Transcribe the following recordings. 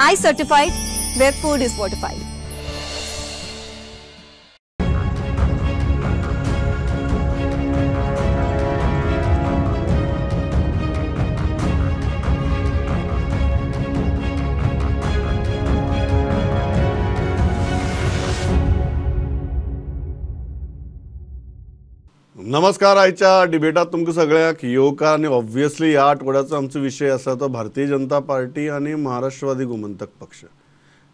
I certified, where food is fortified. नमस्कार. आयच्या डिबेटात तुमकां सगळ्यांक येवकार आनी ऑब्वियसली ह्या आठवड्याचो आमचो विशय आसा तो भारतीय जनता पार्टी आनी महाराष्ट्रवादी गोमंतक पक्ष.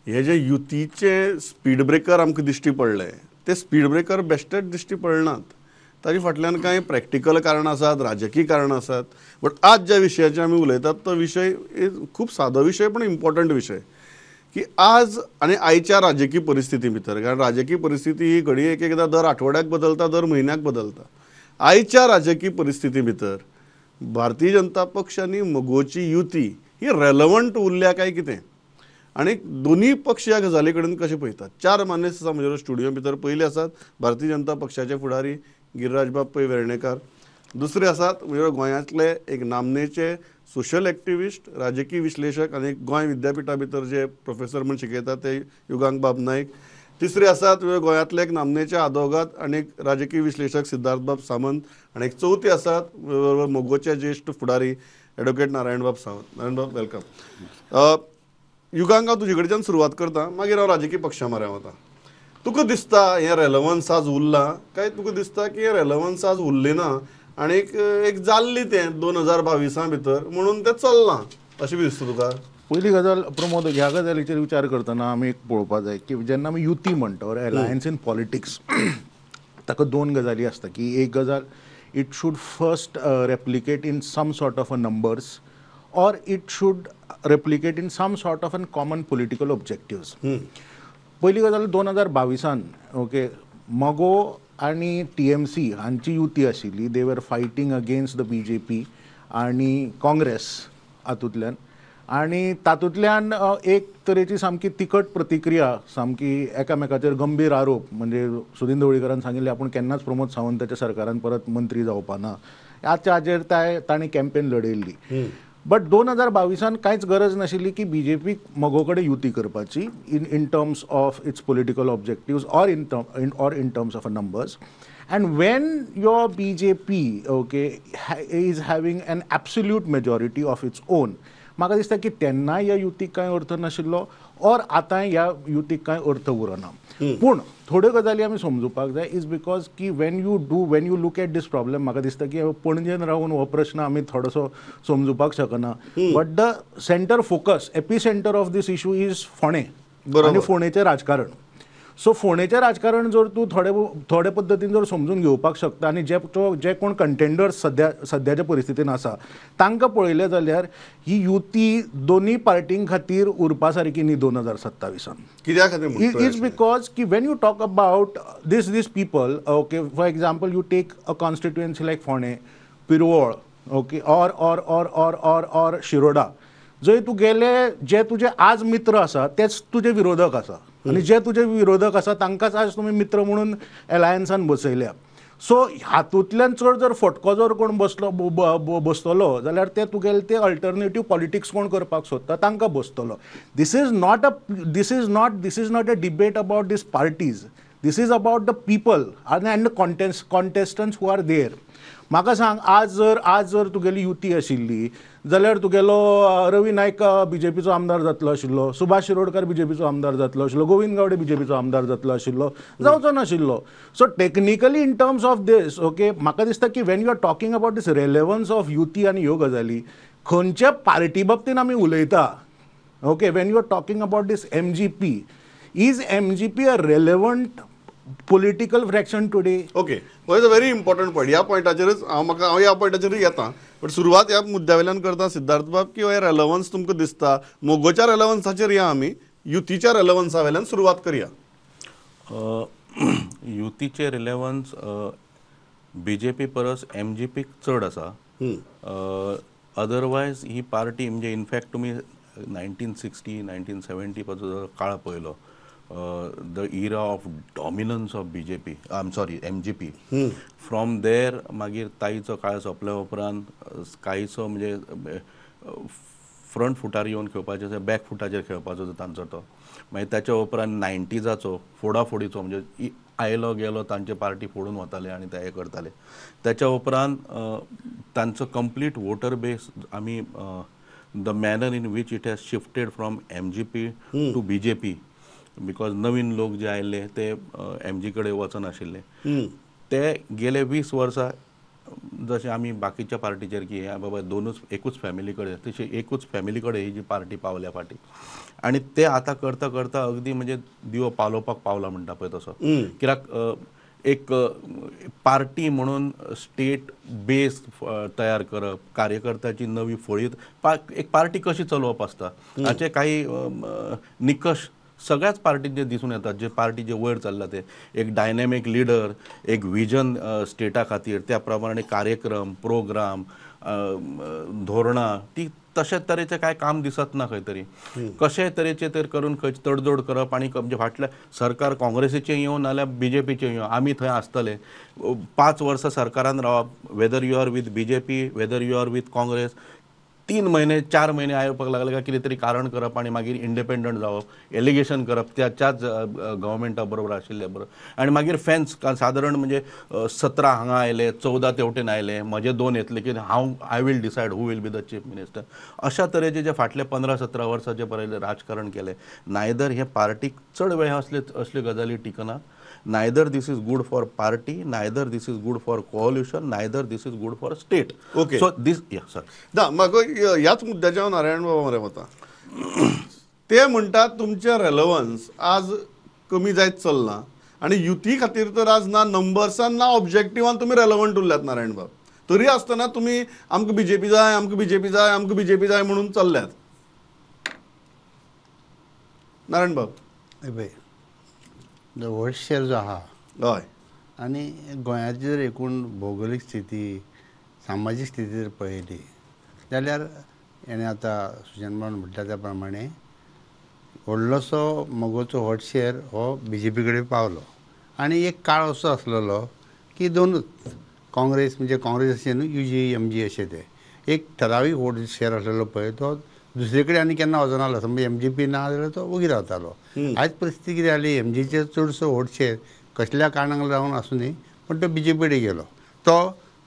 हे जे युतीचे स्पीड ब्रेकर आमकां दिश्टी पडले ते स्पीड ब्रेकर बेश्टेच दिश्टी पडनात, ताजे फाटल्यान कांय प्रॅक्टिकल कारणां आसात, राजकीय कारणां आसात. बट आज ज्या विशयाचेर आमी उलयतात तो विशय खूब सादो विशय पण इम्पॉर्टंट विशय की आज आनी आयच्या राजकीय परिस्थिती भितर, कारण राजकीय परिस्थिती ही घडये एक एकदां दर आठवड्याक बदलता, दर म्हयन्याक बदलता. आयच्या राजकीय परिस्थिती भितर भारतीय जनता पक्ष आनी मगोची युती ही रेलवंट उरल्या काय कितें, आनी दोनूय पक्ष ह्या गजाली कडेन कशें पळयतात. चार मानेस्त आसा म्हज्या स्टुडियो भितर. पयले आसात भारतीय जनता पक्षाचे फुडारी गिरिराजबाब पै वेर्णेकार, दुसरे आसात म्हणजे गोंयांतले एक नामनेचे सोशल एक्टिविस्ट, राजकीय विश्लेशक आनी गोंय विद्यापिठा भितर जे प्रोफेसर म्हूण शिकयतात ते युगांकबाब नायक, तिसरे आसात गोंयांतले एक नामनेचे आदोगाद आनी राजकीय विश्लेशक सिद्धार्थबाब सामंत, आनी एक चवथे आसात मगोचे ज्येश्ठ फुडारी एडवोकेट नारायणबाब सावंत. नारायणबाब welcome. युगांक हांव तुजे कडच्यान सुरवात करता, मागीर हांव राजकीय पक्षा म्हऱ्यान वता. तुका दिसता हें रेलवन्स आज उरलां काय तुका दिसता की हें रेलवन्स आज उरलें ना आनी एक जाल्ली तें 2022 भितर म्हणून तें चल्लां अशें बी दिसता तुका? पयली गजाल प्रमोद, ह्या गजालीचेर विचार करतना आमी एक पळोवपाक जाय की जेन्ना आमी युती म्हणटा ऑर एलायन्स इन पॉलिटिक्स, ताका दोन गजाली आसता की एक गजाल it should first replicate in some sort of a numbers or it should replicate in some sort of an common political objectives. पयली गजाल 2022 ओके मगो आनी TMC हांची युती आशिल्ली, they were fighting against the BJP आनी काँग्रेस हातूंतल्यान, आनी तातूंतल्यान एक तरेची सामकी तिखट प्रतिक्रिया, सामकी एकामेकाचेर गंभीर आरोप, म्हणजे सुदिन ढवळीकरान सांगिल्लें आपूण केन्नाच प्रमोद सावंताच्या सरकारान परत मंत्री जावपा ना, ह्या हाजेर तांणी कॅम्पेन लढयल्ली. बट 2022 कांयच गरज नाशिल्ली की बीजेपीक मगो कडेन युती करपाची in terms of its political objectives or in terms of a numbers. And when your BJP okay is having an absolute majority of its own, म्हाका दिसता की तेन्नाय ह्या युतीक कांय अर्थ नाशिल्लो ऑर आतांय ह्या युतीक कांय अर्थ उरना. पूण थोड्यो गजाली आमी समजुपाक जाय is because की when you look at this problem, म्हाका दिसता की पणजेन रावन हो प्रश्न आमी थोडोसो समजुपाक शकना. But the centre focus, epicentre of this issue is फोंडें आनी फोंडेचें राजकारण. सो फोंडेचें राजकारण जर तूं थोडे पद्दतीन जर समजून घेवपाक शकता आनी जे जे कोण कंटेंडर्स सद्याच्या परिस्थितीन आसा तांकां पळयलें जाल्यार ही युती दोनूय पार्टीं खातीर उरपा सारकी न्ही 2027. कित्या खातीर? Is because की when you talk about this people, okay, for example you take a constituency like Ponda, Pirvol, okay, or or or or or or Shiroda, जंय तुगेले जे तुजे आज मित्र आसा तेच तुजे विरोधक आसा आनी जे तुजे विरोधक आसा तांकांच आज तुमी मित्र म्हणून एलायन्सान बसयल्या. सो हातूंतल्यान चड जर फटको जर कोण बसतलो जाल्यार ते तुगेले ते अल्टरनेटीव पॉलिटिक्स कोण करपाक सोदता तांकां बसतलो. This is not a debate about these parties, this is about the people and the contestants who are there. म्हाका सांग, आज जर तुगेली युती आशिल्ली जाल्यार तुगेलो रवी नायक बीजेपीचो आमदार जातलो आशिल्लो, सुभाष शिरोडकर बीजेपीचो आमदार जातलो आशिल्लो, गोविंद गावडे बीजेपीचो आमदार जातलो आशिल्लो, जावचो नाशिल्लो. So technically in terms of this, okay, म्हाका दिसता की when you are talking about this relevance of युती आनी ह्यो गजाली खंयच्या पार्टी बाबतीन आमी उलयता, okay, when you are talking about this MGP, is MGP a relevant political fraction today? Okay, हो is a very important point. ह्या पॉयंटाचेरच हांव म्हाका हांव ह्या पॉयंटाचेरूय येता, बट सुरवात ह्या मुद्द्या वयल्यान करता सिद्धार्थबाब की हे रेलवन्स तुमकां दिसता मोगोच्या रेलवन्साचेर या आमी युतीच्या रेलवन्सा वयल्यान सुरवात करया. युतीचे रिलेवन्स बीजेपी परस एमजीपीक चड आसा. अदरवायज ही पार्टी म्हणजे इनफॅक्ट तुमी 1960 1970 पासून काळ पळयलो, the era of dominance of BJP, I am sorry MGP. From there मागीर ताईचो काळ सोंपल्या उपरांत कांयसो म्हणजे फ्रंट फुटार येवन खेळपाचें आसा, बॅक फुटाचेर खेळपाचो तांचो तो. मागीर ताच्या उपरांत 90साचो फोडाफोडीचो, म्हणजे आयलो गेलो तांचे पार्टी फोडून वताले आनी ते हें करताले. त्याच्या उपरांत तांचो कंप्लीट वोटर बेस आमी the manner in which it has shifted from MGP to BJP, because नवीन लोक जे आयले ते एमजी कडेन वचनाशिल्ले. ते गेले 20 वर्सां जशें आमी बाकीच्या पार्टीचेर की हे बाबा दोनूच एकूच फॅमिली कडेन, तशी एकूच फॅमिली कडेन ही जी पार्टी पावल्या फाटीं. आनी ते आतां करता करता अगदी म्हणजे दिवो पालोवपाक पावला म्हणटा पळय तसो. कित्याक एक पार्टी म्हणून स्टेट बेस तयार करप, कार्यकर्त्याची नवी फळी, एक पार्टी कशी चलोवप आसता हाचे काही निकश सगळ्याच पार्टींचे दिसून येतात. जे पार्टी जे वयर चल्ला ते एक डायनॅमीक लिडर, एक विजन स्टेटा खातीर, त्या प्रमाणे कार्यक्रम, प्रोग्राम, धोरणां, ती तशे तरेचें कांय काम दिसत ना खंय तरी. कशे तरेचें तर करून खंय तडजोड करप आनी म्हणजे फाटल्या सरकार काँग्रेसीचें येवं नाल्यार बीजेपीचें येवं, आमी थंय आसतले 5 वर्सां सरकारान रावप, whether you are with BJP, whether you are with Congress, 3 म्हयने 4 म्हयने येवपाक लागले काय कितें तरी कारण करप आनी मागीर इंडिपेंडंट जावप, एलिगेशन करप त्याच्याच गव्हर्मेंटा बरोबर आशिल्ल्या बरोबर. आनी मागीर फेन्स सादारण म्हणजे 17 हांगा आयले, 14 तेवटेन आयले, म्हजे 2 येतले की हांव I will decide who will be the chief minister. अशा तरेचे जे फाटले 15-17 वर्सां जे पळयले राजकारण केलें, नायदर हे पार्टीक चड वेळ असले असल्यो गजाली टिकना, neither this is good for party, neither this is good for coalition, neither this is good for state. Okay, so this, yeah sir. ना म्हाका ह्याच मुद्द्याचेर हांव नारायण बाबा मरे वता. ते म्हणटात तुमचें रेलेवन्स आज कमी जायत चल्लां आनी युती खातीर तर आज ना नंबर्सान ना ऑब्जेक्टिवान तुमी रेलेवंट उरल्यात नारायण बाब, तरी आसतना तुमी आमकां बीजेपी जाय, आमकां बीजेपी जाय, आमकां बीजेपी जाय म्हणून चल्ल्यात. नारायण बाब, पळय व्हड शेर जो आहा, हय, आनी गोंयाची जर एकूण भौगोलीक स्थिती, सामाजीक स्थिती जर पळयली जाल्यार हेणें आतां सुजन बाबान म्हटल्या त्या प्रमाणे व्हडलोसो मगोचो व्हड शेर हो बीजेपी कडेन पावलो. आनी एक काळ असो आसलेलो की दोनूच काँग्रेस, म्हणजे काँग्रेस अशें न्हू, युजी एमजी अशें ते एक ठरावीक व्हड शेर आसलेलो पळय तो दुसरे कडेन आनी केन्ना वचनासलो. समज एमजीपी ना जाल्यार तो वगी रावतालो. आयज परिस्थिती कितें जाली, एमजीचेर चडसो व्हड शेर कसल्या कारणाक लागून आसूं न्ही, पण तो बीजेपी कडेन गेलो, तो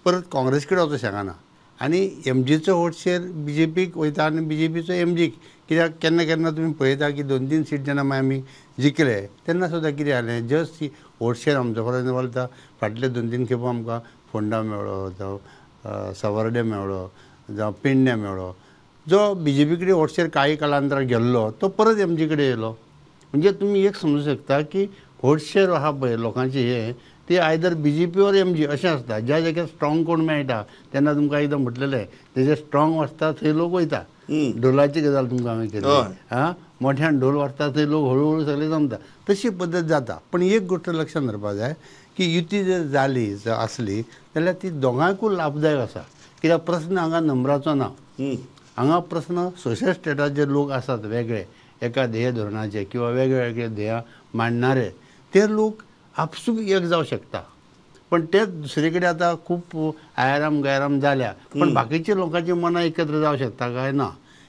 परत काँग्रेस कडेन वचूंक शकना. आनी एमजीचो व्हड शेर बीजेपीक वयता आनी बीजेपीचो एमजीक, कित्याक केन्ना केन्ना तुमी पळयता की 2-3 सीट जेन्ना मागीर आमी जिखले तेन्ना सुद्दां कितें जालें, जस्ट व्हड शेर आमचो, फॉर एग्जाम्पल आतां फाटले 2-3 खेपो आमकां फोंडा मेळ्ळो, जावं सावर्डे मेळ्ळो, जावं पेडण्या मेळ्ळो. जो बीजेपी कडेन व्हड शेर काही कालांतरान गेल्लो तो परत एमजी कडेन येयलो. म्हणजे तुमी एक समजूं शकता की व्हड शेर आहा पळय लोकांचे हे ते आयदर बीजेपी ऑर एमजी अशें आसता. ज्या जाग्यार स्ट्रॉंग कोण मेळटा तेन्ना तुमकां एकदम म्हटलेलें तेजे स्ट्रॉंग आसता थंय लोक वयता. ढोलाची गजाल तुमकां हांवें केली, आं, मोठ्यान ढोल वाजता थंय लोक हळू हळू सगळे जमता, तशी पद्दत जाता. पण एक गोश्ट लक्षांत धरपा जाय की युती जर जाली आसली जाल्यार ती दोगांयकूय लाभदायक आसा. कित्याक प्रस्न हांगा नंबराचो ना, हांगा प्रस्न सोशल स्टेटाचे लोक आसात वेगळे एका ध्येय धोरणाचे किंवा वेगळे वेगळे ध्येयां मांडणारे, ते लोक आपसूक एक जावं शकता. पण ते दुसरे कडेन आतां खूब आयाराम गयाराम जाल्या, पण बाकीच्या लोकांची मनां एकत्र जावं शकता काय ना.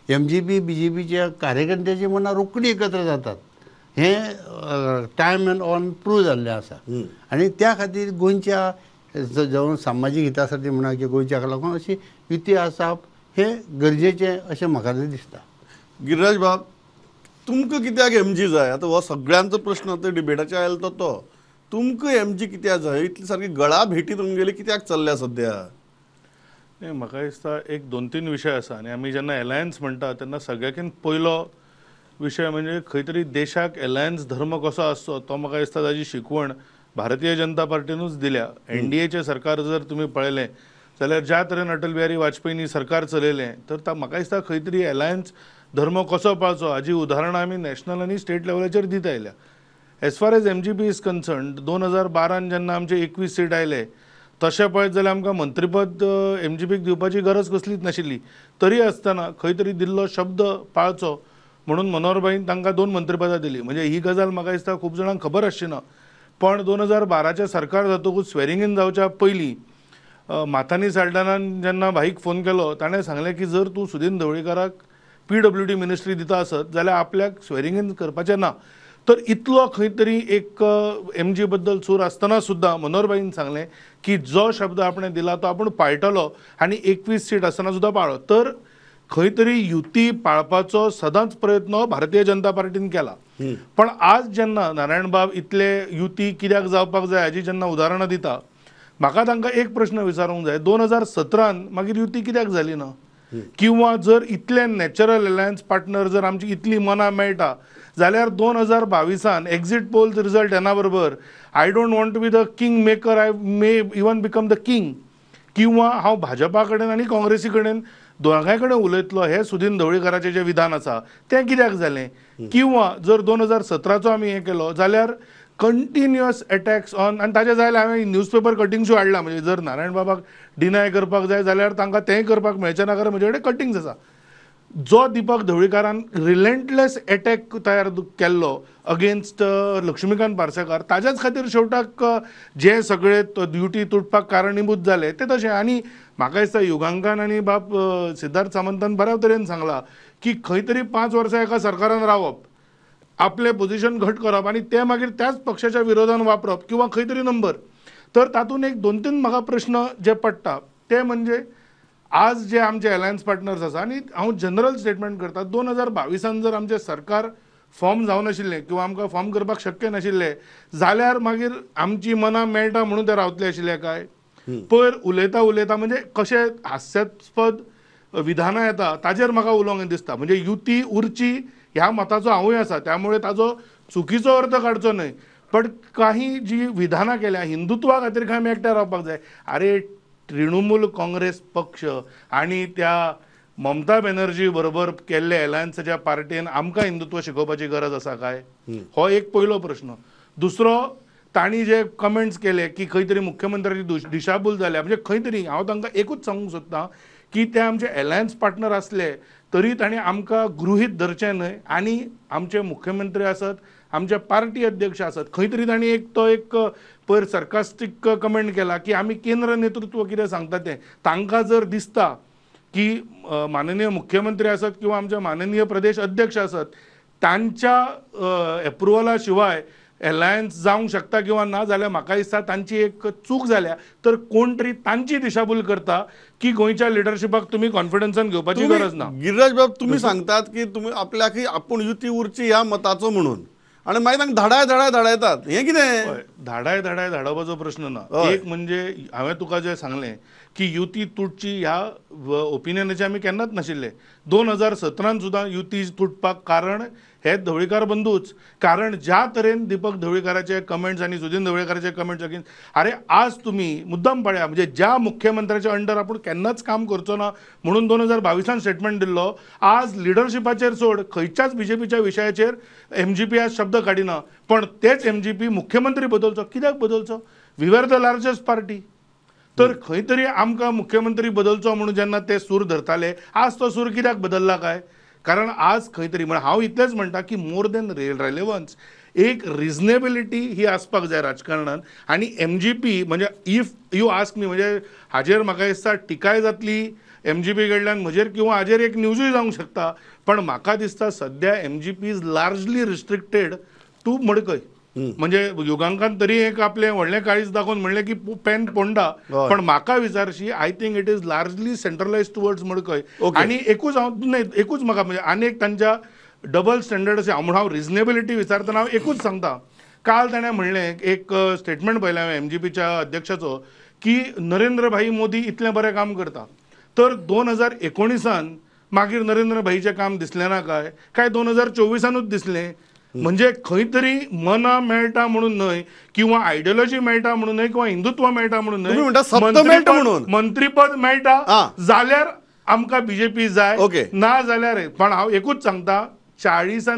एमजीपी बीजेपीच्या कार्यकर्त्याची मनां रोखडी एकत्र जातात, हें टायम एंड ऑन प्रूव जाल्लें आसा. आनी त्या खातीर गोंयच्या जावं सामाजीक हिता साठी म्हणा किंवा गोंयच्या लागून अशी युती आसप हे गरजेचें अशें म्हाका तरी दिसता. गिरिराज बाब, तुमकां कित्याक एमजी जाय? आतां हो सगळ्यांचो प्रश्न आतां डिबेटाचेर आयलो तो तो तुमकां एमजी कित्याक जाय? इतली सारकी गळा भेटी तुमगेली कित्याक चल्ल्या सद्या? न्ही, म्हाका दिसता एक 2-3 विशय आसा. आनी आमी जेन्ना एलायन्स म्हणटा तेन्ना सगळ्याकीन पयलो विशय म्हणजे खंय तरी देशाक एलायन्स धर्म कसो आसचो तो म्हाका दिसता ताजी शिकवण भारतीय जनता पार्टीनूच दिल्या. एनडीएचें सरकार जर तुमी पळयलें जाल्यार ज्या तरेन अटल बिहारी वाजपेयींनी सरकार चलयलें तर म्हाका दिसता खंय तरी एलायन्स धर्म कसो पाळचो हाजी उदाहरणां आमी नॅशनल आनी स्टेट लेवलाचेर दित आयल्या. As far as MGP is concerned 2012 जेन्ना आमचे 21 सीट आयले तशें पळयत जाल्यार आमकां मंत्रीपद एमजीपीक दिवपाची गरज कसलीच नाशिल्ली. तरी आसतना खंय तरी दिल्लो शब्द पाळचो म्हणून मनोहरभाईन तांकां 2 मंत्रीपदां दिलीं. म्हणजे ही गजाल म्हाका दिसता खूब जाणांक खबर आसची ना, पण 2012चें सरकार जातकूच स्वेरिंग इन जावच्या पयलीं माथानी साल्डानान जेन्ना भाईक फोन केलो ताणें सांगलें की जर तूं सुदीन ढवळीकाराक PWD ministry दिता आसत जाल्यार आपल्याक स्वेरिंग इन करपाचें ना. तर इतलो खंय तरी एक एमजी बद्दल सूर आसतना सुद्दां मनोहरभाईन सांगलें की जो शब्द आपणें दिला तो आपूण पाळटलो आनी 21 सीट आसतना सुद्दां पाळ्ळो. तर खंय तरी युती पाळपाचो सदांच प्रयत्न भारतीय जनता पार्टीन केला. पण आज जेन्ना नारायणबाब इतले युती कित्याक जावपाक जाय हाजी जेन्ना उदाहरणां दिता, म्हाका तांकां एक प्रश्न विचारूंक जाय, 2017 मागीर युती कित्याक जाली ना? किंवा जर इतले नॅचरल अलायन्स पार्टनर जर आमची इतली मनां मेळटा जाल्यार 2022 एक्झिट पोल्स रिजल्ट येना बरोबर I don't want to be the king maker, I may even become the king, किंवा हांव भाजपा कडेन आनी काँग्रेसी कडेन दोगांय कडेन उलयतलो हें सुदीन ढवळीकाराचें जें विधान आसा तें कित्याक जालें? किंवा जर 2017चो आमी हें केलो जाल्यार कंटिन्युअस एटॅक्स ऑन, आनी ताजें जाल्यार हांवें न्यूजपेपर कटिंग्सूय हाडला, म्हणजे जर नारायण बाबाक डिनाय करपाक जाय जाल्यार तांकां तेंय करपाक मेळचें ना, कारण म्हजे कडेन कटिंग्स आसा. जो दीपक ढवळीकारान रिलेंटलेस एटॅक तयार केल्लो अगेन्स्ट लक्ष्मीकांत पार्सेकार, ताज्याच खातीर शेवटाक जे सगळे ड्युटी तुटपाक कारणीभूत जाले ते तशें. आनी म्हाका दिसता युगांकान आनी बाब सिद्धार्थ सामंतान बऱ्या तरेन सांगलां की खंय तरी 5 वर्सां एका सरकारान रावप, आपलें पोजिशन घट करप आनी तें मागीर त्याच पक्षाच्या विरोधान वापरप किंवा खंय तरी नंबर. तर तातूंत एक 2-3 म्हाका प्रश्न जे पडटा ते म्हणजे आज जे आमचे अलायन्स पार्टनर्स आसा, आनी हांव जनरल स्टेटमेंट करता, 2022 जर आमचें सरकार फॉर्म जावनाशिल्लें किंवा आमकां फॉर्म करपाक शक्य नाशिल्लें जाल्यार मागीर आमची मनां मेळटा म्हणून ते रावतले आशिल्ले काय? पयर उलयता उलयता म्हणजे कशें हास्यास्पद विधानां येता ताजेर म्हाका उलोवंक दिसता. म्हणजे युती उरची ह्या मताचो हांवूय आसा, त्यामुळे ताजो चुकीचो अर्थ काडचो न्हय, पण काही जी विधानां केल्या हिंदुत्वा खातीर खंय आमी एकठांय रावपाक जाय. आरे तृणमूल काँग्रेस पक्ष आनी त्या ममता बॅनर्जी बरोबर केल्ले अलायन्साच्या पार्टीन आमकां हिंदुत्व शिकोवपाची गरज आसा काय? हो एक पयलो प्रश्न. दुसरो, तांणी जे कमेंट्स केले की खंय तरी मुख्यमंत्र्याची दिशाभूल जाल्या, म्हणजे खंय तरी हांव तांकां एकूच सांगूंक सोदतां की ते आमचे अलायन्स पार्टनर आसले तरी तांणी आमकां गृहीत धरचें न्हय, आनी आमचे मुख्यमंत्री आसत, आमचे पार्टी अध्यक्ष आसत, खंय तरी तांणी एक तो एक पयर सरकास्टीक कमेंट केला की आमी केंद्र नेतृत्व कितें सांगता तें तांकां जर दिसता की माननीय मुख्यमंत्री आसत किंवा आमचे माननीय प्रदेश अध्यक्ष आसत तांच्या एप्रुवला शिवाय अलायन्स जावंक शकता किंवा ना जाल्यार म्हाका दिसता तांची एक चूक जाल्या. तर कोण तरी तांची दिशाभूल करता की गोंयच्या लिडरशिपाक तुमी कॉन्फिडन्सान घेवपाची गरज ना. गिरिराज बाब, तुमी सांगतात की तुमी आपल्याक आपूण युती उरची ह्या मताचो म्हणून, आनी मागीर तांकां धाडाय धाडाय धाडायतात, हें कितें? धाडाय धाडाय धाडोवपाचो प्रश्न ना. एक म्हणजे हांवें तुका जें सांगलें की युती तुटची ह्या ओपिनियनाचे आमी केन्नाच नाशिल्ले. 2017 सुद्दां युती तुटपाक कारण हे ढवळीकार बंधूच, कारण ज्या तरेन दीपक ढवळीकाराचे कमेंट्स आनी सुदीन ढवळीकाराचे कमेंट्स अगेन्स्ट, अरे आज तुमी मुद्दम पळया, म्हणजे ज्या मुख्यमंत्र्याच्या अंडर आपूण केन्नाच काम करचो ना म्हणून 2022 स्टेटमेंट दिल्लो, आज लिडरशिपाचेर सोड खंयच्याच बीजेपीच्या विशयाचेर एमजीपी आज शब्द काडिना, पण तेच एमजीपी मुख्यमंत्री बदलचो. कित्याक बदलचो? We were the largest party. तर खंय तरी आमकां मुख्यमंत्री बदलचो म्हणून जेन्ना ते सूर धरताले, आज तो सूर कित्याक बदलला काय? कारण आज खंय तरी म्हण हांव इतलेंच म्हणटा की मोर देन रेलेवन्स एक रिजनेबिलिटी ही आसपाक जाय राजकारणान. आनी एमजीपी म्हणजे if you ask मी, म्हणजे हाजेर म्हाका दिसता टिकाय जातली एमजीपी कडल्यान म्हजेर किंवा हाजेर एक न्यूजूय जावंक शकता, पण म्हाका दिसता सद्या MGP is largely restricted to Madkai. म्हणजे युगांकान तरी एक आपलें व्हडलें काळीज दाखोवन म्हणलें की पेन पोंडा, पण म्हाका विचारशी I think it is largely centralise towards Madkai. आनी एकूच हांव न्हय एकूच म्हाका म्हणजे आनी एक तांच्या डबल स्टँडर्ड अशें म्हूण हांव रिजनेबिलिटी विचारतना हांव एकूच सांगता, काल ताणें म्हणलें एक स्टेटमेंट पळयलें हांवें एमजीपीच्या अध्यक्षाचो की नरेंद्र भाई मोदी इतलें बरें काम करता, तर 2019 मागीर नरेंद्र भाईचें काम दिसलें ना काय? काय 2024नूच दिसलें? म्हणजे खंय तरी मनां मेळटा म्हणून न्हय किंवा आयडियोलॉजी मेळटा म्हणून न्हय किंवा हिंदुत्व मेळटा म्हणून न्हय, मंत्रीपद मेळटा जाल्यार आमकां बीजेपी जाय, ना जाल्यार. पण हांव एकूच सांगता, 40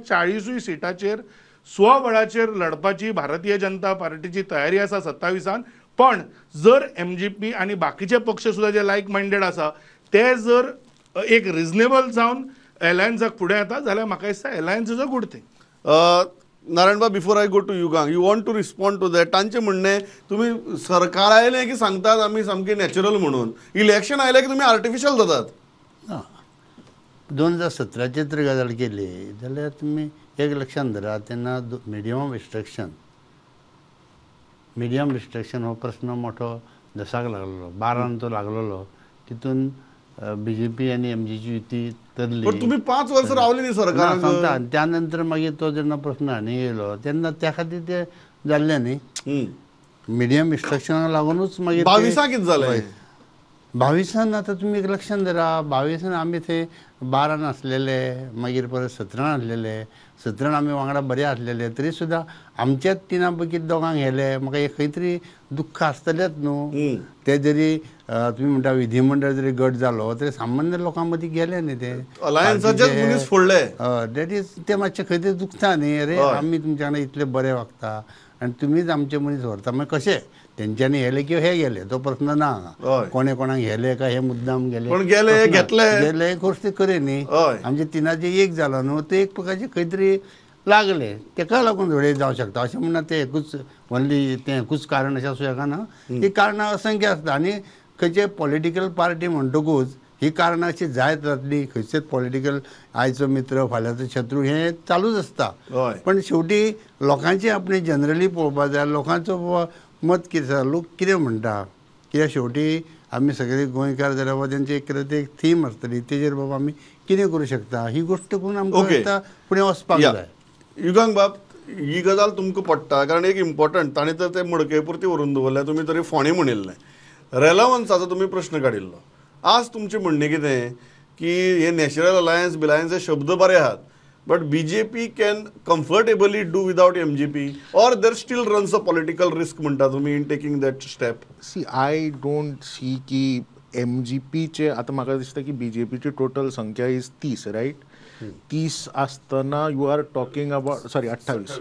40 सिटाचेर स्वबळाचेर लढपाची भारतीय जनता पार्टीची तयारी आसा 27. पण जर एमजीपी आनी बाकीचे पक्ष सुद्दां जे लायक मायंडेड आसा ते जर एक रिजनेबल जावन अलायन्साक फुडें येता जाल्यार म्हाका दिसता alliance is a good thing. Narayan before I go to Yugank, you want to respond to that? तांचें म्हणणें तुमी सरकार आयलें की सांगतात आमी सामकें नॅचरल म्हणून, इलेक्शन आयलें की तुमी आर्टिफिशियल जातात. ना, 2017 जर गजाल केली जाल्यार तुमी एक लक्षांत धरा, तेन्ना मिडियम ऑफ इन्स्ट्रक्शन हो प्रश्न मोठो दसाक लागलेलो, 12 तो लागलेलो, तितून बीजेपी आनी एमजीची युती तरली. पण तुम्ही 5 वर्ष रावली न्ही सरकारान. सांगता, त्या नंतर मागीर तो जेन्ना प्रश्न आनी येयलो तेन्ना त्या खातीर ते जाल्लें न्ही, मिडियम इन्स्ट्रक्शनाक लागूनच मागीर 22 कितें जालें. 22 आतां तुमी एक लक्षांत धरा, 22 आमी थंय 12 आसलेले, मागीर परत 17 आसलेले, 17 आमी वांगडा बरे आसलेले, तरी सुद्दां आमच्याच 3 पैकी 2 गेले. म्हाका एक खंय तरी दुख्ख आसतलेंच न्हू. ते जरी तुमी म्हणटा विधिमंडळ जरी गट जालो तरी सामान्य लोकां मदीं गेले न्ही ते, अलायन्साचेच मनीस फोडले. That is ते मातशें खंय तरी दुखता न्ही, अरे आमी तुमच्या वांगडा इतले बरे वागता आनी तुमीच आमचे मनीस व्हरता, मागीर कशें तेंच्यांनी हेले किंवा हे गेले तो प्रश्न ना, कोणे कोणाक हेले काय हे मुद्दाम गेले, पण गेले घेतले गेले गोष्ट खरी न्ही. आमचे 3 एक जालो न्हू, ते एक प्रकारचे खंय तरी लागले, तेका लागून घडये जावं शकता अशें म्हणना. तें एकूच ओनली तें एकूच कारण अशें आसूं शकना, ही कारणां असंख्य आसता. आनी खंयचे पॉलिटिकल पार्टी म्हणटकूच ही कारणां अशी जायत जातली, खंयचेच पॉलिटिकल आयचो मित्र फाल्यांचो शत्रू हें चालूच आसता. पण शेवटी लोकांची आपणे जनरली पळोवपाक जाय, लोकांचो मत कितें आसा, लोक कितें म्हणटा, कित्याक शेवटी आमी सगळे गोंयकार जाल्यार बाबा तेंची एक कितें एक थीम आसतली, तेजेर बाबा आमी कितें करूं शकता ही गोश्ट करून आमकां आतां फुडें वचपाक जाय. युगांक बाब, ही गजाल तुमकां पडटा, कारण एक इम्पॉर्टंट ताणें तर ते मडकय पुरती व्हरून दवरल्या, तुमी तरी फोंडें म्हणिल्लें, रेलवन्साचो तुमी प्रश्न काडिल्लो. आज तुमचें म्हणणें कितें की हे नॅशनल अलायन्स बिलायन्स हे शब्द बरे आहात, but BJP can comfortably do without MGP, or there still runs a political risk म्हणटा तुमी in taking that step? See, I don't see की एमजीपीचे, आतां म्हाका दिसता की बीजेपीची टोटल संख्या is 30, right? 30 आसतना you are talking about, sorry 28,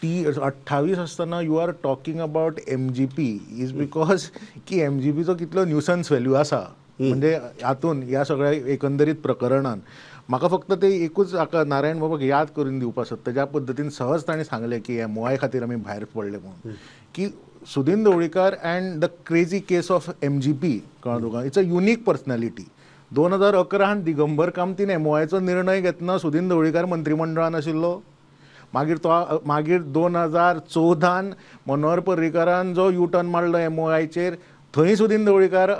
28 आसतना you are talking about MGP is because की एमजीपीचो कितलो न्यूसन्स व्हॅल्यू आसा, म्हणजे हातून ह्या सगळ्या एकंदरीत प्रकरणान म्हाका फक्त ते एकूच हाका नारायण बाबाक याद करून दिवपाक सोदता, ज्या पद्दतीन सहज ताणें सांगलें की एमओआय खातीर आमी भायर पडले म्हणून, की Sudin Dhavalikar and the crazy case of MGP, कळ्ळें तुका, it's a unique personality. 2011 Digambar कामतीन एमओआयचो निर्णय घेतना सुदीन ढवळीकार मंत्रिमंडळान आशिल्लो, मागीर तो मागीर 2014 मनोहर पर्रीकारान जो यू टर्न मारलो एमओआयचेर, थंय सुदीन ढवळीकार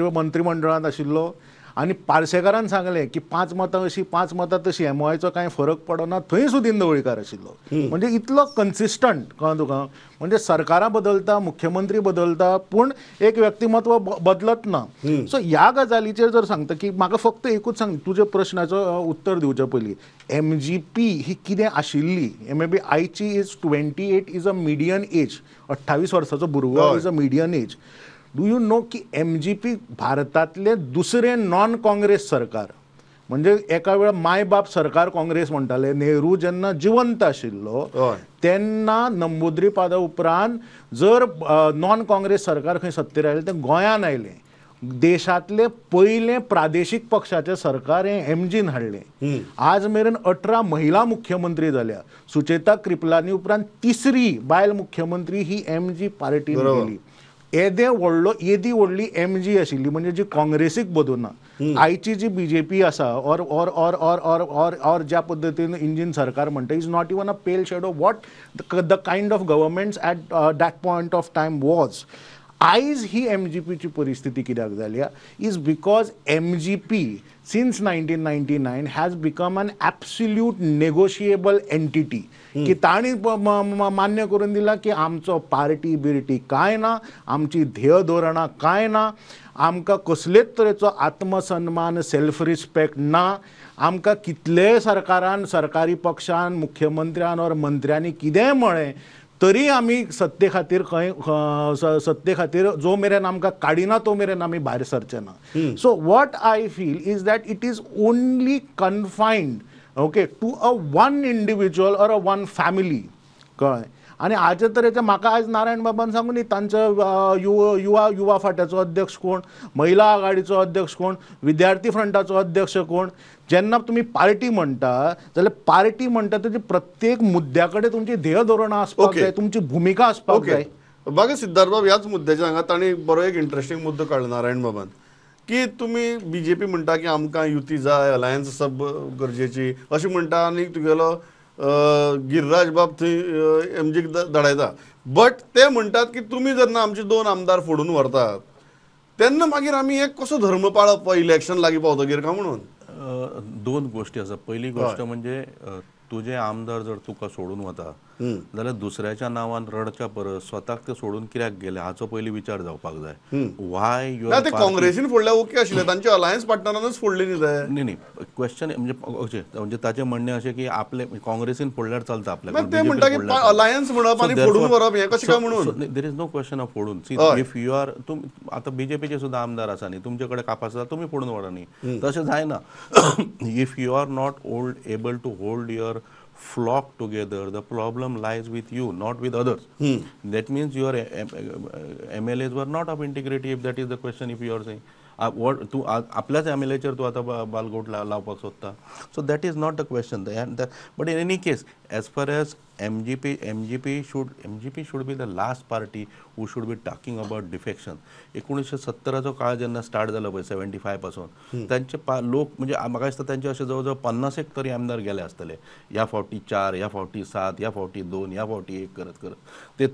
मंत्रिमंडळांत आशिल्लो. आनी पार्सेकारान सांगलें की 5 मतां अशी 5 मतां तशी, एमओआयचो कांय फरक पडना, थंय सुदीन ढवळीकार आशिल्लो. म्हणजे इतलो कन्सिस्टंट, कळ्ळें तुका, म्हणजे सरकारां बदलता, मुख्यमंत्री बदलता, पूण एक व्यक्तिमत्व बदलत ना. सो ह्या गजालीचेर जर सांगता की म्हाका फक्त एकूच सांग, तुज्या प्रश्नाचो उत्तर दिवचे पयलीं, एमजीपी ही कितें आशिल्ली, मे बी आयची is 28 is a median age, 28 वर्साचो भुरगो is a median age. Do you know की एमजीपी भारतांतले दुसरें नॉन काँग्रेस सरकार, म्हणजे एका वेळार मायबाप सरकार काँग्रेस म्हणटाले, नेहरू जेन्ना जिवंत आशिल्लो तेन्ना नंबुद्री पादा उपरांत जर नॉन काँग्रेस सरकार खंय सत्तेर आयलें तें गोंयान आयलें. देशांतलें पयलें प्रादेशीक पक्षाचें सरकार हें एमजीन हाडलें. आज मेरेन 18 महिला मुख्यमंत्री जाल्या, सुचेता कृपलानी उपरांत तिसरी बायल मुख्यमंत्री ही एमजी पार्टीन केली. येदे व्हडलो येदी व्हडली एमजी आशिल्ली, म्हणजे जी काँग्रेसीक बदलना. आयची जी बीजेपी आसा or or or or or or or ज्या पद्दतीन इंजीन सरकार म्हणटा, is not even a pale shadow what the kind of governments at that point of time was. आयज ही एमजीपीची परिस्थिती कित्याक जाल्या is because MGP since 1999 has become an absolute negotiable entity, की तांणी मान्य करून दिलां की आमचो पार्टी बिर्टी कांय ना, आमची ध्येय धोरणां कांय ना, आमकां कसलेच तरेचो आत्मसन्मान सेल्फ रिस्पेक्ट ना, आमकां कितलेय सरकारान सरकारी पक्षान मुख्यमंत्र्यान ऑर मंत्र्यांनी कितेंय म्हळें तरी आमी सत्ते खातीर खंय सत्ते खातीर जो मेरेन आमकां काडिना तो मेरेन आमी भायर सरचे ना. So what I feel is that it is only confined okay to a one individual or a one family, कळ्ळें. आनी हाजे तरेचें म्हाका आयज नारायण बाबान सांगू न्ही, तांचो युवा युवा फांट्याचो अध्यक्ष कोण, महिला आघाडीचो अध्यक्ष कोण, विद्यार्थी फ्रंटाचो अध्यक्ष कोण. जेन्ना तुमी पार्टी म्हणटा जाल्यार पार्टी म्हणटा तेजी प्रत्येक मुद्द्या कडेन तुमची ध्येय धोरणां आसपाक जाय, तुमची भुमिका आसपाक जाय. बागा सिद्धार्थ बाब, ह्याच मुद्द्याचेर हांगा तांणी बरो एक इंट्रस्टींग मुद्दो काडलो नारायण बाबान, की तुमी बीजेपी म्हणटा की आमकां युती जाय, अलायन्स आसा गरजेची अशें म्हणटा आनी तुगेलो गिरिराज बाब थंय एमजीक धाडायता. बट ते म्हणटात की तुमी जेन्ना आमचे 2 आमदार फोडून व्हरतात तेन्ना मागीर आमी एक कसो धर्म पाळप इलेक्शन लागीं पावतगीर काय म्हणून. 2 गोष्टी आसा. पयली गोष्ट म्हणजे तुजे आमदार जर तुका सोडून वता जाल्यार दुसऱ्याच्या नांवान रडच्या परस स्वताक ते सोडून कित्याक गेले हाचो पयलीं विचार जावपाक जाय. वाय your ते काँग्रेसीन फोडल्या ओके आशिल्ले, तांचे अलायन्स पार्टनरानच फोडले न्ही ते. न्ही न्ही क्वेश्चन म्हणजे ओके म्हणजे ताचें म्हणणें अशें की आपले काँग्रेसीन फोडल्यार चलता आपल्याक, ते म्हणटा की अलायन्स म्हणप आनी फोडून व्हरप हें कशें काय म्हणून. There is no question of फोडून. सी if you are तुम आतां बीजेपीचे सुद्दां आमदार आसा न्ही, तुमचे कडेन कापास आसा तुमी फोडून व्हरा न्ही, तशें जायना. If you are not old able to hold your flock together, the problem lies with you, not with others. That means your MLAs were not of integrity, if that is the question, if you are saying. What तू आपल्याच एमएलएचेर तूं आतां बालगोट लावपाक सोदता. So that is not the question. But in any case, as far as MGP should be the last party who should be talking about defection. 1970चो काळ जेन्ना start जालो पळय 75 पासून तांचे लोक म्हणजे म्हाका दिसता तांचे अशे जवळ जवळ 50 एक तरी आमदार गेले आसतले. ह्या फावटी 4, ह्या फावटी 7, ह्या फावटी 2, ह्या फावटी 1 करत करत ते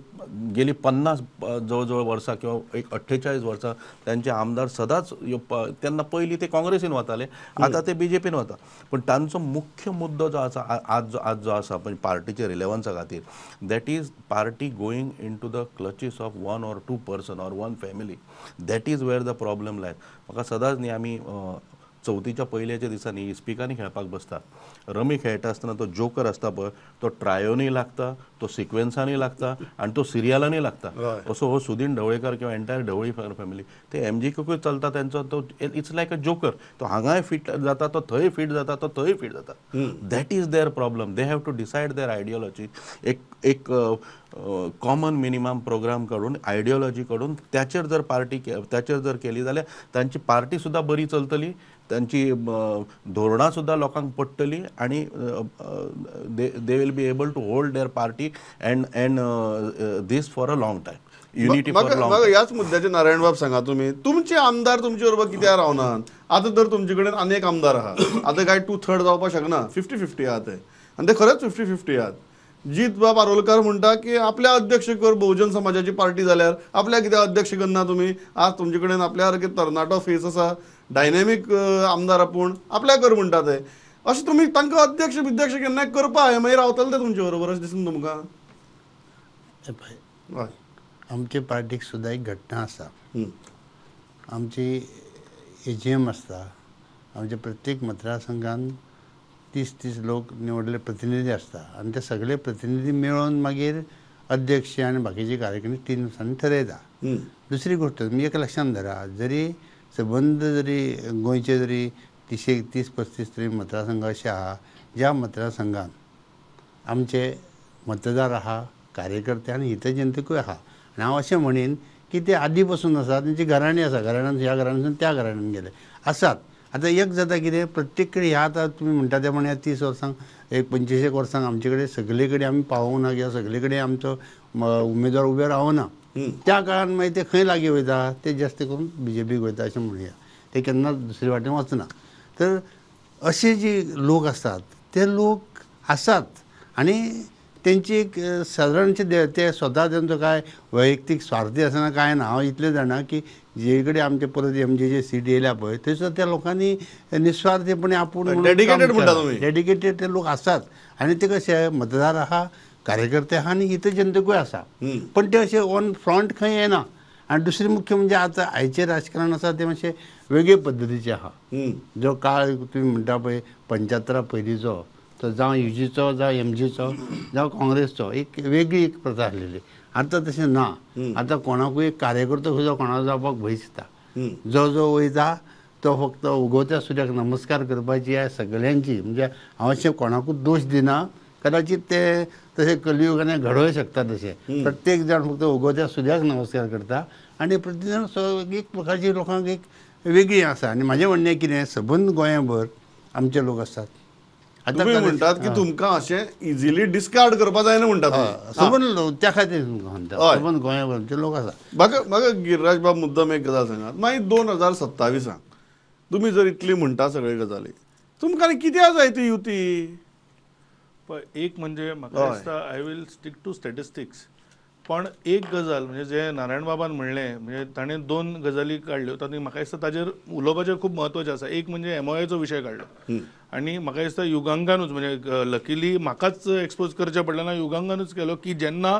गेली 50 जवळ जवळ वर्सां किंवा एक 48 वर्सां तांचे आमदार सदांच तेन्ना पयलीं ते काँग्रेसीन वताले, आतां ते बीजेपीन वता. पूण तांचो मुख्य मुद्दो जो आसा आज जो आसा म्हणजे पार्टीचे रिलेवन्सा खातीर, that is party going into the clutches of 1 or 2 person or 1 family. That is where the problem lies. म्हाका सदांच न्ही आमी चवथीच्या पयल्याच्या दिसांनी इस्पिकांनी खेळपाक बसता. रमी खेळटा आसतना तो जोकर आसता पळय तो ट्रायोनूय लागता, तो सिक्वेन्सानूय लागता आनी तो सिरियलानूय लागता. असो हो सुदीन ढवळीकर किंवा एंटायर ढवळी फॅमिली ते एमजीकूय चलता तेंचो तो it's like a joker. तो हांगाय फिट जाता, तो थंय फिट जाता, तो थंय फिट जाता. That is their problem. They have to decide their ideology. एक एक कॉमन मिनिमम प्रोग्राम काडून आयडियोलॉजी काडून त्याचेर जर पार्टी त्याचेर जर केली जाल्यार तांची पार्टी सुद्दां बरी चलतली, तांची धोरणां सुद्दां लोकांक पडटली आनी they will be able to hold their party and and this for a long time. Unity for long. म्हाका ह्याच मुद्द्याचेर नारायण बाब सांगा, तुमी तुमचे आमदार तुमचे बरोबर कित्याक रावनात? आतां तर तुमचे कडेन आनी एक आमदार आहा, आतां काय 2/3 जावपाक शकना, 50-50 आहा ते आनी ते खरेंच 50-50 आहात. जीत बाब आरोलकार म्हणटा की आपल्या अध्यक्ष कर, बहुजन समाजाची पार्टी जाल्यार आपल्या कित्याक अध्यक्ष करना तुमी? आज तुमचे कडेन आपल्या सारके तरणाटो फेस आसा, डायनेमीक आमदार आपूण आपल्या कर म्हणटा ते. अशें तुमी तांकां अध्यक्ष बिध्यक्ष केन्नाय करपा आहे मागीर रावतले ते तुमचे बरोबर अशें दिसना तुमकां? आमचे पार्टीक सुद्दां एक घटना आसा. आमची एजीएम आसता, आमच्या प्रत्येक मतदारसंघान 30-30 लोक निवडले प्रतिनिधी आसता आनी ते सगळे प्रतिनिधी मेळून मागीर अध्यक्ष आनी बाकीचे कार्यकारिणी 3 दिसांनी ठरयता. दुसरी गोष्ट तुमी एक लक्षांत धरा, जरी सबंद जरी गोंयचे जरी 30-35 तरी मतदारसंघ अशे आहा ज्या मतदारसंघान आमचे मतदार आहा, कार्यकर्ते आनी हितचिंतकूय आहा. आनी हांव अशें म्हणीन की ते आदी पासून आसा, तेंची घराणी आसा, घराण्यान ह्या घराण्यासून त्या घराण्यान गेले आसात. आतां एक जाता कितें प्रत्येक कडेन ह्या आतां तुमी म्हणटा ते प्रमाणे 30 वर्सांक एक 25 वर्सांक आमचे कडेन सगळे कडेन आमी पावोवंक ना किंवा सगळे कडेन आमचो उमेदवार उबे रावना. त्या काळान मागीर ते खंय लागीं वयता, ते जास्त करून बीजेपीक वयता अशें म्हणुया, ते केन्नाच दुसरे वाटेन वचना. तर अशे जे लोक आसात ते लोक आसात आनी तेंची एक सादारणशे ते स्वता तेंचो काय वैयक्तीक स्वार्थी आसना काय ना. हांव इतलें जाणा की जे कडेन आमचे परत एमजीचे सीट येयल्या पळय थंय सुद्दां त्या लोकांनी निस्वार्थीपणे आपूण डेडिकेटेड म्हणटा तुमी, डेडिकेटेड ते लोक आसात. आनी ते कशे मतदार आहा, कार्यकर्ते आहा आनी हितचिंतकूय आसा, पण ते अशे ऑन फ्रंट खंय येना. आनी दुसरें मुख्य म्हणजे आतां आयचें राजकारण आसा तें मातशें वेगळे पद्दतीचें आहा. जो काळ तुमी म्हणटा पळय 75 पयलींचो तो जावं युजीचो जावं एमजीचो जावं काँग्रेसचो एक वेगळी एक प्रथा आसलेली. आतां तशें ना. आतां कोणाकूय एक कार्यकर्तो सुद्दां कोणाक जावपाक भंय दिसता. जो जो वयता तो फक्त उगवत्या सुर्याक नमस्कार करपाची सगळ्यांची, म्हणजे हांव अशें कोणाकूच दोश दिना, कदाचित ते तशें कलियुगान घडोवंक शकता तशें. प्रत्येक जाण फक्त उगवत्या सुर्याक नमस्कार करता आनी प्रत्येक जाण एक प्रकारची लोकांक एक वेगळी आसा. आनी म्हाजें म्हणणें कितें, सबंद गोंयाभर आमचे लोक आसात, तुम्ही म्हणतात की तुमकां अशें इझिली डिस्कार्ड करपा जायना म्हणटात सबंद त्या खातीर तुमकां म्हणटा सबंद गोंया लोक आसा. म्हाका म्हाका गिरिराज बाब मुद्दम एक गजाल सांगात, मागीर 2027 तुमी जर इतली म्हणटा सगळे गजाली, तुमकां कित्याक जाय ती युती? पळय एक म्हणजे म्हाका दिसता I will stick to statistics. पण एक गजाल म्हणजे जे नारायण बाबान म्हणलें म्हणजे ताणें दोन गजाली काडल्यो तातूंत म्हाका दिसता ताजेर उलोवपाचें खूब म्हत्वाचें आसा. एक म्हणजे एमओएचो विशय काडलो आनी म्हाका दिसता युगांकानूच म्हणजे लकीली म्हाकाच एक्सपोज करचें पडलें ना, युगांकानूच केलो की जेन्ना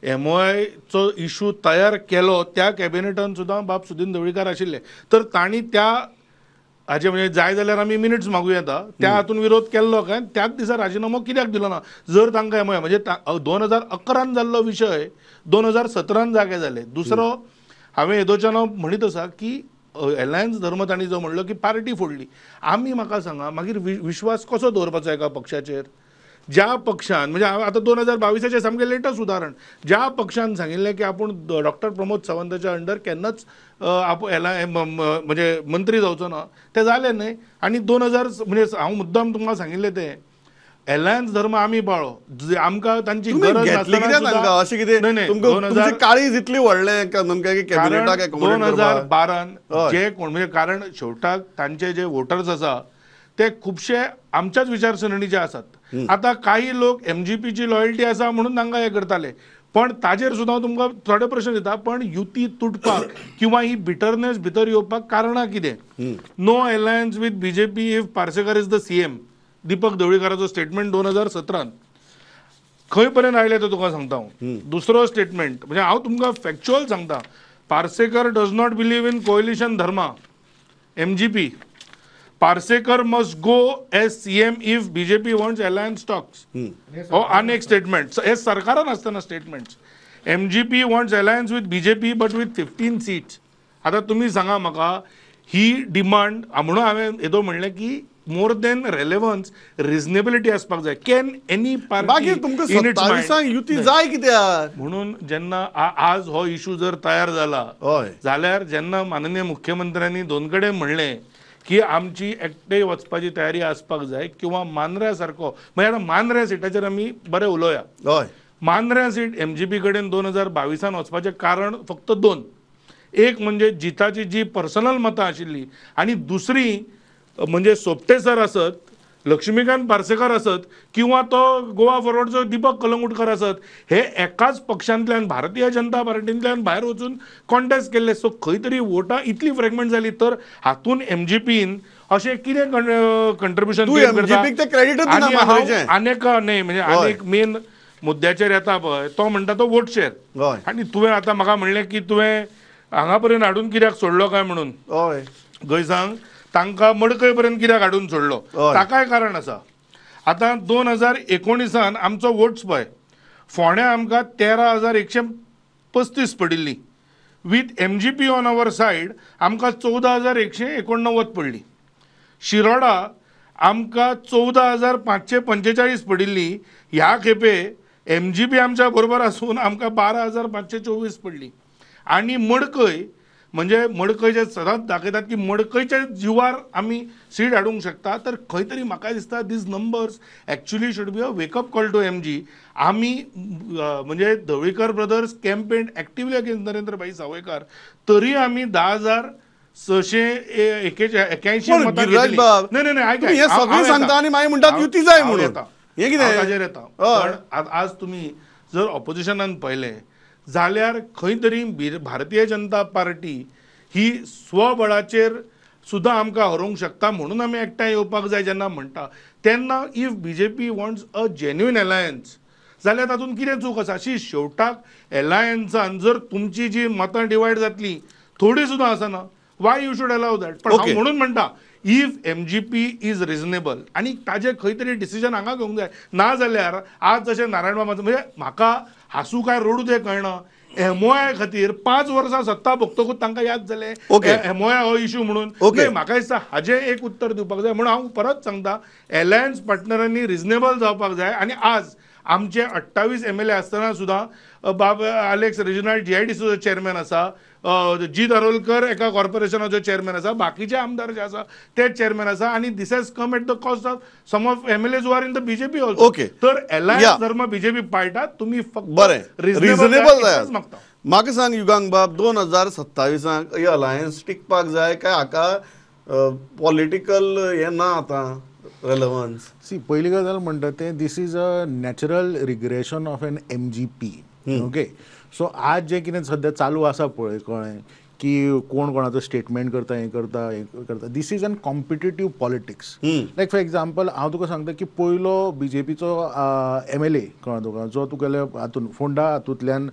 एमओआयचो इशू तयार केलो त्या कॅबिनेटान सुद्दां बाब सुदीन ढवळीकार आशिल्ले, तर तांणी त्या हाजे म्हणजे जाय जाल्यार आमी मिनिट्स मागूं येता त्या हातून विरोध केल्लो काय त्याच दिसा राजिनामो कित्याक दिलो ना जर तांकां एमओआय म्हणजे 2011 जाल्लो विशय 2017 जागे जाले. दुसरो हांवें येदोच्यान हांव म्हणीत आसा की एलायन्स धर्म तांणी जो म्हणलो की पार्टी फोडली, आमी म्हाका सांगा मागीर विश्वास कसो दवरपाचो एका पक्षाचेर ज्या पक्षान म्हणजे आतां 2022 सामकें लेटस्ट उदाहरण, ज्या पक्षान सांगिल्लें की आपूण डॉक्टर प्रमोद सावंताच्या अंडर केन्नाच म्हणजे मंत्री जावचो ना, तें जालें न्हय. आनी 2000 म्हणजे हांव मुद्दाम तुमकां सांगिल्लें तें एलायन्स धर्म आमी पाळो, आमकां तांची गरज नासतना अशें कितें तुमचें काळीज इतलें व्हडलें 2012 जे कोण म्हणजे कारण शेवटाक तांचे जे वोटर्स आसा ते खुबशे आमच्याच विचारसरणीचे आसात. आतां काही लोक एमजीपीची लॉयल्टी आसा म्हणून तांकां हें करताले, पण ताजेर सुद्दां तुमकां थोडे प्रश्न दिता. पण युती तुटपाक किंवा ही बिटरनेस भितर येवपाक कारणां कितें? No alliance with BJP if Parsekar is the CM, Deepak ढवळीकाराचो statement 2017 खंय पर्यंत आयलें तें तुका सांगता हांव. दुसरो स्टेटमेंट म्हणजे हांव तुमकां फॅक्च्युअल सांगता, Parsekar does not believe in coalition dharma, MGP, Parsekar must go as CM if BJP wants alliance talks. हो आनी एक स्टेटमेंट हे सरकारान आसतना statements, MGP wants alliance with BJP but with 15 seats. आतां तुमी सांगा म्हाका ही डिमांड म्हणून हांवें येदो म्हणलें की मोर दॅन रेलेवन्स रिजनेबिलिटी आसपाक जाय. Can any party तुमकां 27 युती जाय कित्याक म्हणून जेन्ना आज हो इशू जर तयार जाला जाल्यार जेन्ना माननीय मुख्यमंत्र्यांनी दोन कडेन म्हणलें की आमची एकटे वचपाची तयारी आसपाक जाय किंवा मांद्र्या सारको म्हणजे आतां मांद्र्या सिटाचेर आमी बरें उलोवया. मांद्र्या सीट एमजीपी कडेन 2022 वचपाचें कारण फक्त दोन, एक म्हणजे जिताची जी पर्सनल मतां आशिल्ली आनी दुसरी म्हणजे सोपटे सर आसत, लक्ष्मीकांत पार्सेकर आसत किंवा तो गोवा फॉरवर्डचो दीपक कलंगूटकर आसत, हे एकाच पक्षांतल्यान भारतीय जनता पार्टींतल्यान भायर वचून कॉन्टेस्ट केल्ले. सो खंय तरी वोटां इतली फ्रेगमेंट जाली तर हातून एमजीपीन अशें कितें कंट्रिब्युशन आनी न्हय म्हणजे आनी एक मेन मुद्द्याचेर येता पळय तो म्हणटा तो वोट शेर. आनी तुवें आतां म्हाका म्हणलें की तुवें हांगा पर्यंत हाडून कित्याक सोडलो काय म्हणून, गय सांग तांकां मडकय पर्यंत कित्याक हाडून सोडलो, ताकाय कारण आसा. आतां 2019 आमचो वोट्स पळय फोंड्या आमकां 13,135 पडिल्ली, with MGP on our side आमकां 14,189 पडली. शिरोडा आमकां 14,545 पडिल्ली, ह्या खेपे एमजीपी आमच्या बरोबर आसून आमकां 12,524 पडली. आनी मडकय म्हणजे मडकयचे सदांच दाखयतात की मडकयच्या जिवार आमी सीट हाडूंक शकता, तर खंय तरी म्हाका दिसता these numbers actually should be a wake up call to MG. आमी म्हणजे Dhavalikar brothers campaigned actively against Narendra bhai Sawaikar, तरी आमी 10,681 मतां घेतली. न्हय न्हय ताजेर येता. पण आज तुमी जर ऑपोजिशनान पळयलें जाल्यार खंय तरी भारतीय जनता पार्टी ही स्वबळाचेर सुद्दां आमकां हरोवंक शकता म्हणून आमी एकठांय येवपाक जाय जेन्ना म्हणटा तेन्ना if BJP wants a genuine alliance जाल्यार तातूंत कितें चूक आसा? अशी शेवटाक एलायन्सान जर तुमची जी मतां डिवायड जातली थोडी सुद्दां आसना, why you should allow that? पण हांव म्हणून म्हणटा if MGP is reasonable आनी ताजें खंय तरी डिसिजन हांगा घेवंक जाय, ना जाल्यार आज जशें नारायण बाबाचो म्हणजे म्हाका हांसूं काय रडूं तें कळना. एमओआय खातीर 5 वर्सां सत्ता भोगतकूच तांकां याद जालें एमओआय हो इशू म्हणून. म्हाका दिसता हाजें एक उत्तर दिवपाक जाय. म्हणून हांव परत सांगता एलायन्स पार्टनरांनी रिजनेबल जावपाक जाय. आनी आज आमचे 28 MLA आसतना सुद्दां बाब आलेक्स रेजिनाल्ड GIDCचो चेअरमॅन आसा, जी दारोलकर एका कॉर्पोरेशनाचो चेअरमॅन आसा, बाकीचे आमदार जे आसा ते चेअरमॅन आसा आनी this has come at the cost of some of MLAs who are in the BJP also. Okay. तर अलायन्स धर्म बीजेपी पाळटा, तुमी फक्त बरें रिजनेबल जाय. मागता. म्हाका सांग युगांक बाब, 2027 ही अलायन्स टिकपाक जाय काय हाका पॉलिटिकल हें ना आतां रेलेवन्स? सी, पयली गजाल म्हणटा तें this is a natural regression of an MGP. Okay, so आज जे कितें सद्या चालू आसा पळय, कळ्ळें की कोण कोणाचो स्टेटमेंट करता, हें करता, हें करता, this is an competitive politics. Like for example हांव तुका सांगता की पयलो बीजेपीचो MLA कळ्ळें तुका, जो तुगेले हातून फोंडा हातूंतल्यान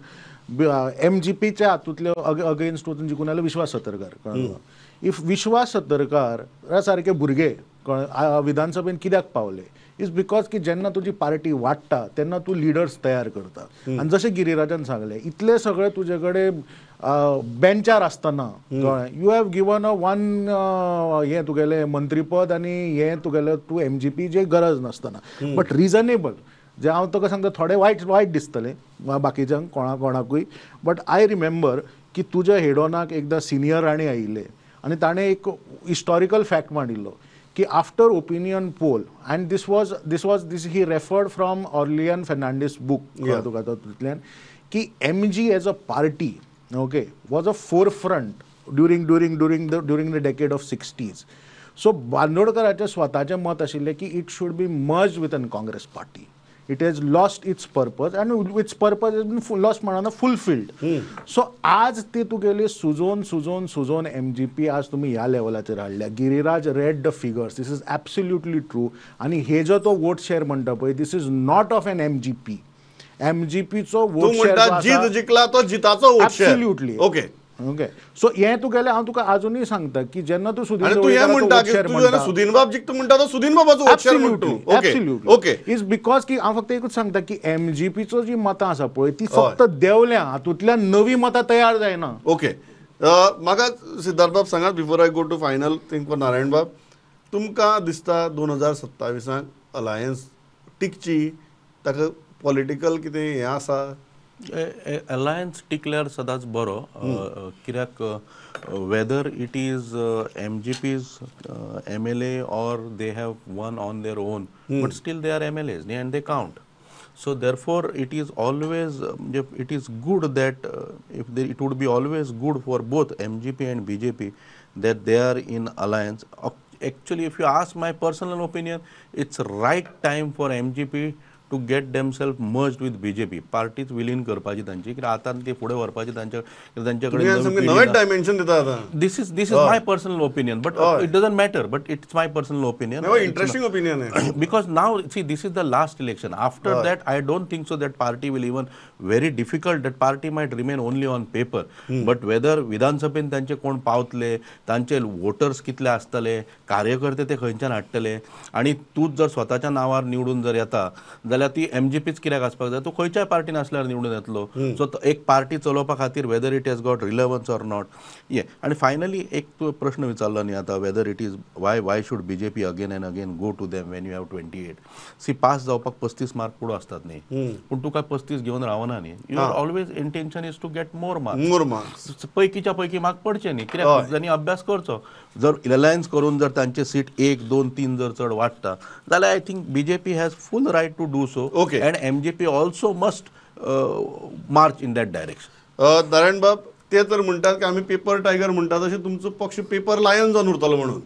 MGPच्या हातूंतले अगेन्स्ट वचून जिखून आयलो विश्वास सतरकार, कळ्ळें तुका. If विश्वास सतरकार सारके भुरगे कळ्ळें विधानसभेन कित्याक पावले is because की जेन्ना तुजी पार्टी वाडटा तेन्ना तूं लिडर्स तयार करता. आनी जशें गिरिराजान सांगलें, इतले सगळे तुजे कडेन बेंचार आसतना कळ्ळें you have given a one हें तुगेलें मंत्रीपद आनी हें तुगेलें तूं MGP जे गरज नासतना, बट रिजनेबल. जे हांव तुका सांगता थोडे वायट वायट दिसतलें बाकीच्यांक कोणाकूय, बट I remember की तुज्या हेडोनाक एकदां सिनियर राणे आयिल्ले आनी ताणें एक हिस्टॉरिकल फॅक्ट मांडिल्लो की after opinion poll, and this he referred from Aurelian Fernandes book तुका तातूंतल्यान की MG as a party okay was a forefront during during during the during the decade of 60s. So बांदोडकराचें स्वताचें मत आशिल्लें की it should be merge with an Congress party. It has lost its purpose and its purpose has been lost म्हणना fulfilled. So आज ती तुगेली Sujon Sujon Sujon MGP आज तुमी ह्या लेवलाचेर हाडल्या. Giriraj read the figures, this is absolutely true. आनी हे जो तो वोट शेअर म्हणटा पळय, this is not of an MGP. MGPचो vote share जीत जिखला तो जिताचो vote share. Absolutely. Okay okay, so हें तुगेलें हांव तुका आजुनूय सांगता की जेन्ना तूं सुदीन म्हणटा सुदीन बाब जिखता म्हणटा तो सुदीन बाबाचो वोट शेअर म्हणटा. ओके, is because की हांव फक्त एकूच सांगता की MGPचो जी मतां आसा पळय ती फक्त देंवल्या, हातूंतल्यान नवी मतां तयार जायना. ओके, म्हाका सिद्धार्थ बाब सांगात, before I go to final thing for Narayan बाब, तुमकां दिसता 2027 अलायन्स टिकची, ताका पॉलिटिकल कितें हें आसा? अलायन्स टिकल्यार सदांच बरो, कित्याक whether it is MGP's MLA or they have won on their own, but still they are MLAs न्ही and they count. So therefore it is always it is good that if they, it would be always good for both MGP and BJP that they are in alliance. Actually if you ask my personal opinion, it's right time for MGP to get themselves merged with BJP. पार्टीच विलीन करपाची तांची, कित्याक आतां ती फुडें व्हरपाची तांचे कडेन नवें डायमेन्शन दिता आतां. This is my personal opinion, but it doesn't matter, but it's my personal opinion. Interesting opinion. Because now see, this is the last election. After that I don't think so that party will even very difficult, that party might remain only on paper. But whether विधानसभेन तांचे कोण पावतले, तांचे voters कितले आसतले, कार्यकर्ते ते खंयच्यान हाडटले, आनी तूंच जर स्वताच्या नांवार निवडून जर येता जाल्यार ती MGPच कित्याक आसपाक जाय, तूं खंयच्याय पार्टीन आसल्यार निवडून येतलो. सो एक पार्टी चलोवपा खातीर whether it has got relevance or not ये. आनी फायनली एक तूं प्रश्न विचारलो न्ही आतां, whether it is why should BJP again and again go to them when you have 28. See, pass जावपाक 35 मार्क पुरो आसतात न्ही, पूण तुका 35 घेवन रावना न्ही. Your always intention is to get more marks. More marks, पैकीच्या पैकी मार्क पडचे न्ही, कित्याक जांणी अभ्यास करचो. जर अलायन्स करून जर तांचे सीट 1, 2, 3 जर चड वाडटा जाल्यार I think BJP has full right to do so. Okay, and MGP also must march in that direction. Narayan बाब, ते तर म्हणटात की आमी पेपर टायगर म्हणटात, तशें तुमचो पक्ष पेपर लायन जावन उरतलो म्हणून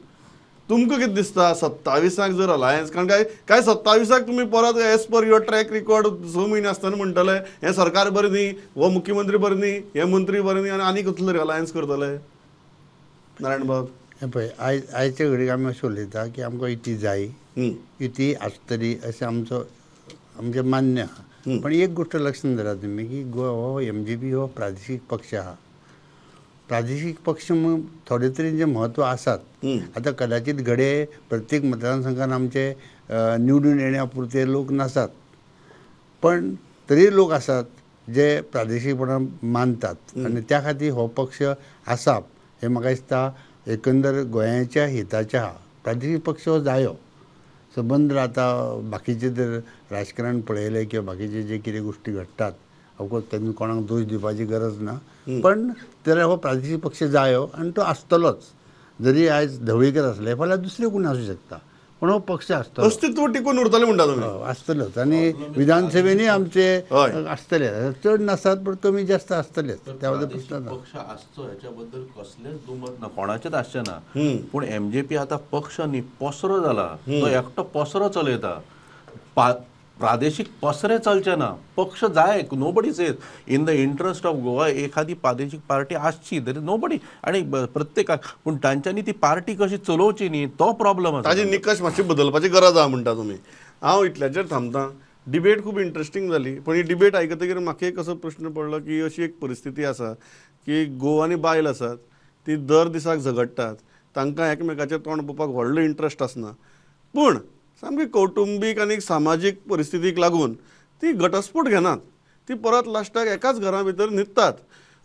तुमकां कितें दिसता 27 जर अलायन्स, कारण काय काय 27 तुमी परत as per your track record 6 म्हयने आसतना म्हणटले हें सरकार बरें न्ही, हो मुख्यमंत्री बरें न्ही, हे मंत्री बरें न्ही, आनी आनी कसलो अलायन्स करतले? नारायण बाब, हें पळय, आयज आयचे घडयेक आमी अशें उलयता की आमकां युती जाय, युती आसतली अशें आमचो आमचें मान्य आहा. पण एक गोश्ट लक्षांत धरात तुमी की गोवा हो MGP हो प्रादेशीक पक्ष आहा. प्रादेशीक पक्ष म्हूण थोडे तरी म्हत्व आसात. आतां कदाचीत घडये प्रत्येक मतदारसंघान आमचे निवडून येण्या पुरते लोक नासात, पण तरी लोक आसात जे प्रादेशीकपणान मानतात आनी त्या खातीर हो पक्ष आसाप हें म्हाका दिसता एकंदर गोंयाच्या हिताचें आहा. प्रादेशीक पक्ष हो जायो. सबंद आतां बाकीचें जर राजकारण पळयलें किंवा बाकीचे जे कितें गोश्टी घडटात ऑफकोर्स तेन्ना कोणाक दोश दिवपाची गरज ना, पण जाल्यार हो प्रादेशीक पक्ष जायो आनी तो आसतलोच. जरी आयज ढवळीकर आसले फाल्यां दुसरे कोण आसूं शकता, पूण हो पक्ष आसतलो, अस्तित्व टिकून उरतलें म्हणटा तुमी. आसतलोच. आनी विधानसभेनूय आमचे आसतले, चड नासत पण कमी जास्त आसतलेच, त्या बद्दल प्रश्न ना. पक्ष आसचो हेच्या बद्दल कसलेंच दुमत ना, कोणाचेच आसचें ना. पूण एमजेपी आतां पक्ष न्ही पसरो जाला, तो एकटो पसरो चलयता. प्रादेशीक पसरे चलचे ना, पक्ष जाय. Nobody says in the interest of Goa एखादी प्रादेशीक पार्टी आसची, there is nobody. आनी प्रत्येकाक पूण तांच्यांनी ती पार्टी कशी चलोवची न्ही तो प्रॉब्लम आसा. ताजी निकश मातशी बदलपाची गरज आसा म्हणटा तुमी. हांव इतल्याचेर थांबता. डिबेट खूब इंट्रस्टींग जाली, पण ही डिबेट आयकतकीर म्हाका एक असो प्रश्न पडलो की अशी एक परिस्थिती आसा की घोव आनी बायल आसात ती दर दिसाक झगडटात, तांकां एकमेकाचें तोंड पळोवपाक व्हडलो इंट्रस्ट आसना, पूण सामकी कौटुंबीक आनी सामाजीक परिस्थितीक लागून ती घटस्फोट घेनात, ती परत लास्टाक एकाच घरा भितर न्हिदतात.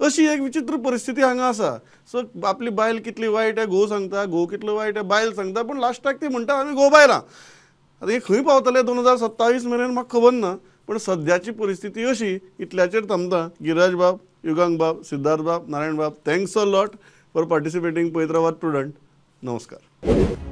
अशी एक विचित्र परिस्थिती हांगा आसा. सो आपली बायल कितली वायट आहे घोव सांगता, घोव कितलो वायट आहे बायल सांगता, पूण लास्टाक ती म्हणटा आमी घोव बायलां. आतां हे खंय पावतले 2027 मेरेन म्हाका खबर ना, पूण सद्याची परिस्थिती अशी. इतल्याचेर थांबता. गिराज बाब, युगांक बाब, सिद्धार्थ बाब, नारायण बाब, thanks a lot for participating. पळयत रावात प्रुडंट. नमस्कार.